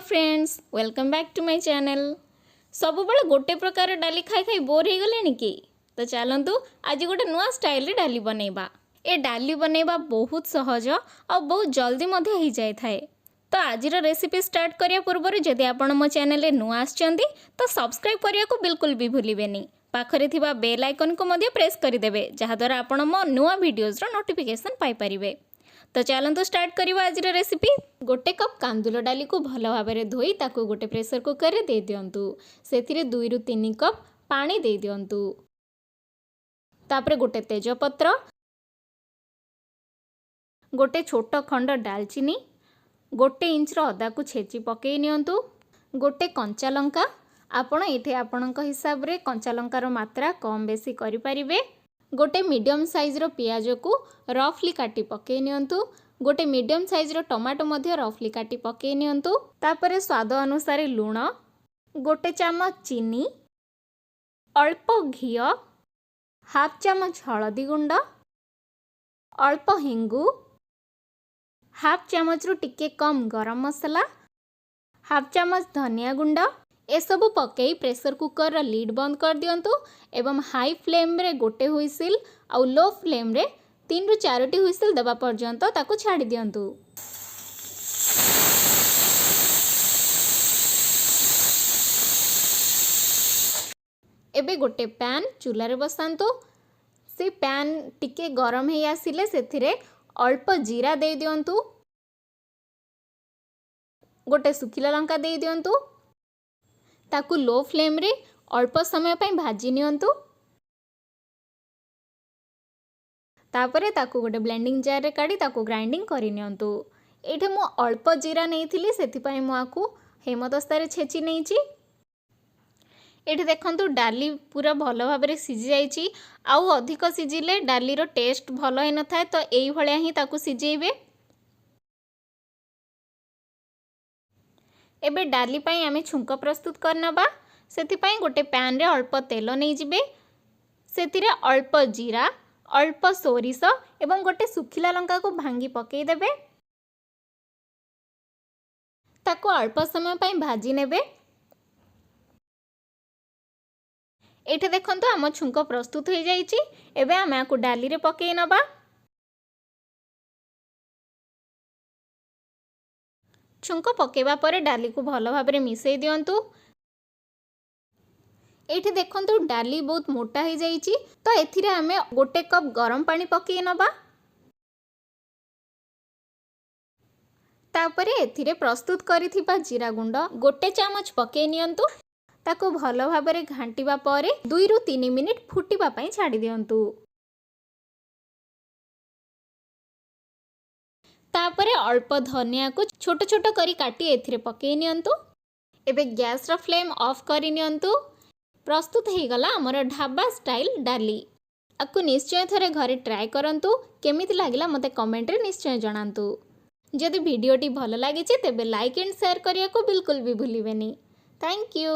Friends, welcome back to my channel. ସବୁବେଳେ ଗୋଟେ ପ୍ରକାର ଡାଲି ଖାଇ ଖାଇ ବୋର୍ ହେଇଗଲେଣି କି? ତ ଚାଲନ୍ତୁ, ଆଜି ଗୋଟେ ନୂଆ ଷ୍ଟାଇଲରେ ଡାଲି ବନେଇବା। ଏ ଡାଲି ବନେଇବା ବହୁତ ସହଜ ଆଉ ବହୁତ ଜଲ୍ଦି ମଧ୍ୟ ହେଇଯାଇଥାଏ। ତ ଆଜିର ରେସିପି ଷ୍ଟାର୍ଟ କରିବା ପୂର୍ବରୁ ଯଦି ଆପଣ ମୋ ଚ୍ୟାନେଲରେ ନୂଆ ଆସିଛନ୍ତି, ତ ସବସ୍କ୍ରାଇବ୍ କରିବାକୁ ବିଲକୁଲ ବି ଭୁଲିବେନି। ପାଖରେ ଥିବା ବେଲ୍ ଆଇକନ୍କୁ ମଧ୍ୟ ପ୍ରେସ୍ କରିଦେବେ, ଯାହାଦ୍ୱାରା ଆପଣ ମୋ ନୂଆ ଭିଡ଼ିଓଜର ନୋଟିଫିକେସନ୍ ପାଇପାରିବେ। ତ ଚାଲନ୍ତୁ ଷ୍ଟାର୍ଟ କରିବା ଆଜିର ରେସିପି। ଗୋଟେ କପ୍ କାନ୍ଦୁଲ ଡାଲିକୁ ଭଲ ଭାବରେ ଧୋଇ ତାକୁ ଗୋଟେ ପ୍ରେସର କୁକରରେ ଦେଇଦିଅନ୍ତୁ। ସେଥିରେ 2ରୁ 3 କପ୍ ପାଣି ଦେଇଦିଅନ୍ତୁ। ତାପରେ ଗୋଟେ ତେଜପତ୍ର, ଗୋଟେ ଛୋଟ ଖଣ୍ଡ ଡାଲଚିନି, 1 ଇଞ୍ଚର ଅଦାକୁ ଛେଚି ପକାଇ ନିଅନ୍ତୁ। ଗୋଟେ କଞ୍ଚା ଲଙ୍କା, ଆପଣ ଏଇଠି ଆପଣଙ୍କ ହିସାବରେ କଞ୍ଚା ଲଙ୍କାର ମାତ୍ରା କମ୍ ବେଶୀ କରିପାରିବେ। ଗୋଟେ ମିଡ଼ିୟମ୍ ସାଇଜ୍ର ପିଆଜକୁ ରଫଲି କାଟି ପକାଇ ନିଅନ୍ତୁ। ଗୋଟେ ମିଡ଼ିୟମ୍ ସାଇଜ୍ର ଟମାଟୋ ମଧ୍ୟ ରଫଲି କାଟି ପକାଇ ନିଅନ୍ତୁ। ତାପରେ ସ୍ୱାଦ ଅନୁସାରେ ଲୁଣ, 1 ଚାମଚ ଚିନି, ଅଳ୍ପ ଘିଅ, ହାଫ୍ ଚାମଚ ହଳଦୀ ଗୁଣ୍ଡ, ଅଳ୍ପ ହେଙ୍ଗୁ, ହାଫ୍ ଚାମଚରୁ ଟିକେ କମ୍ ଗରମ ମସଲା, ହାଫ୍ ଚାମଚ ଧନିଆ ଗୁଣ୍ଡ, ଏସବୁ ପକାଇ ପ୍ରେସର କୁକରର ଲିଡ୍ ବନ୍ଦ କରିଦିଅନ୍ତୁ ଏବଂ ହାଇ ଫ୍ଲେମ୍ରେ ଗୋଟେ ହୁଇସିଲ୍ ଆଉ ଲୋ ଫ୍ଲେମ୍ରେ 3ରୁ 4ଟି ହୁଇସିଲ୍ ଦେବା ପର୍ଯ୍ୟନ୍ତ ତାକୁ ଛାଡ଼ି ଦିଅନ୍ତୁ। ଏବେ ଗୋଟେ ପ୍ୟାନ୍ ଚୁଲାରେ ବସାନ୍ତୁ। ସେ ପ୍ୟାନ୍ ଟିକେ ଗରମ ହେଇ ଆସିଲେ ସେଥିରେ ଅଳ୍ପ ଜିରା ଦେଇଦିଅନ୍ତୁ। ଗୋଟେ ଶୁଖିଲା ଲଙ୍କା ଦେଇଦିଅନ୍ତୁ। ତାକୁ ଲୋ ଫ୍ଲେମ୍ରେ ଅଳ୍ପ ସମୟ ପାଇଁ ଭାଜି ନିଅନ୍ତୁ। ତାପରେ ତାକୁ ଗୋଟେ ବ୍ଲେଣ୍ଡିଂ ଜାର୍ରେ କାଢ଼ି ତାକୁ ଗ୍ରାଇଣ୍ଡିଂ କରିନିଅନ୍ତୁ। ଏଇଠି ମୁଁ ଅଳ୍ପ ଜିରା ନେଇଥିଲି, ସେଥିପାଇଁ ମୁଁ ଆକୁ ହେମଦସ୍ତାରେ ଛେଚି ନେଇଛି। ଏଇଠି ଦେଖନ୍ତୁ, ଡାଲି ପୁରା ଭଲ ଭାବରେ ସିଝି ଯାଇଛି। ଆଉ ଅଧିକ ସିଝିଲେ ଡାଲିର ଟେଷ୍ଟ ଭଲ ହେଇନଥାଏ, ତ ଏଇଭଳିଆ ହିଁ ତାକୁ ସିଝେଇବେ। ଏବେ ଡାଲି ପାଇଁ ଆମେ ଛୁଙ୍କ ପ୍ରସ୍ତୁତ କରିନେବା। ସେଥିପାଇଁ ଗୋଟେ ପ୍ୟାନ୍ରେ ଅଳ୍ପ ତେଲ ନେଇଯିବେ। ସେଥିରେ ଅଳ୍ପ ଜିରା, ଅଳ୍ପ ସୋରିଷ ଏବଂ ଗୋଟେ ଶୁଖିଲା ଲଙ୍କାକୁ ଭାଙ୍ଗି ପକାଇଦେବେ। ତାକୁ ଅଳ୍ପ ସମୟ ପାଇଁ ଭାଜି ନେବେ। ଏଇଠି ଦେଖନ୍ତୁ, ଆମ ଛୁଙ୍କ ପ୍ରସ୍ତୁତ ହୋଇଯାଇଛି। ଏବେ ଆମେ ଆକୁ ଡାଲିରେ ପକାଇ ନେବା। ଛୁଙ୍କ ପକାଇବା ପରେ ଡାଲିକୁ ଭଲ ଭାବରେ ମିଶାଇ ଦିଅନ୍ତୁ। ଏଇଠି ଦେଖନ୍ତୁ, ଡାଲି ବହୁତ ମୋଟା ହେଇଯାଇଛି, ତ ଏଥିରେ ଆମେ 1 କପ୍ ଗରମ ପାଣି ପକାଇ ନେବା। ତାପରେ ଏଥିରେ ପ୍ରସ୍ତୁତ କରିଥିବା ଜିରା ଗୁଣ୍ଡ 1 ଚାମଚ ପକାଇ ନିଅନ୍ତୁ। ତାକୁ ଭଲ ଭାବରେ ଘାଣ୍ଟିବା ପରେ 2ରୁ 3 ମିନିଟ୍ ଫୁଟିବା ପାଇଁ ଛାଡ଼ି ଦିଅନ୍ତୁ। ତାପରେ ଅଳ୍ପ ଧନିଆକୁ ଛୋଟ ଛୋଟ କରି କାଟି ଏଥିରେ ପକାଇ ନିଅନ୍ତୁ। ଏବେ ଗ୍ୟାସ୍ର ଫ୍ଲେମ୍ ଅଫ୍ କରିନିଅନ୍ତୁ। ପ୍ରସ୍ତୁତ ହେଇଗଲା ଆମର ଢାବା ଷ୍ଟାଇଲ୍ ଡାଲି। ଆକୁ ନିଶ୍ଚୟ ଥରେ ଘରେ ଟ୍ରାଏ କରନ୍ତୁ। କେମିତି ଲାଗିଲା, ମୋତେ କମେଣ୍ଟରେ ନିଶ୍ଚୟ ଜଣାନ୍ତୁ। ଯଦି ଭିଡ଼ିଓଟି ଭଲ ଲାଗିଛି, ତେବେ ଲାଇକ୍ ଆଣ୍ଡ ସେୟାର କରିବାକୁ ବିଲକୁଲ ବି ଭୁଲିବେନି। Thank you.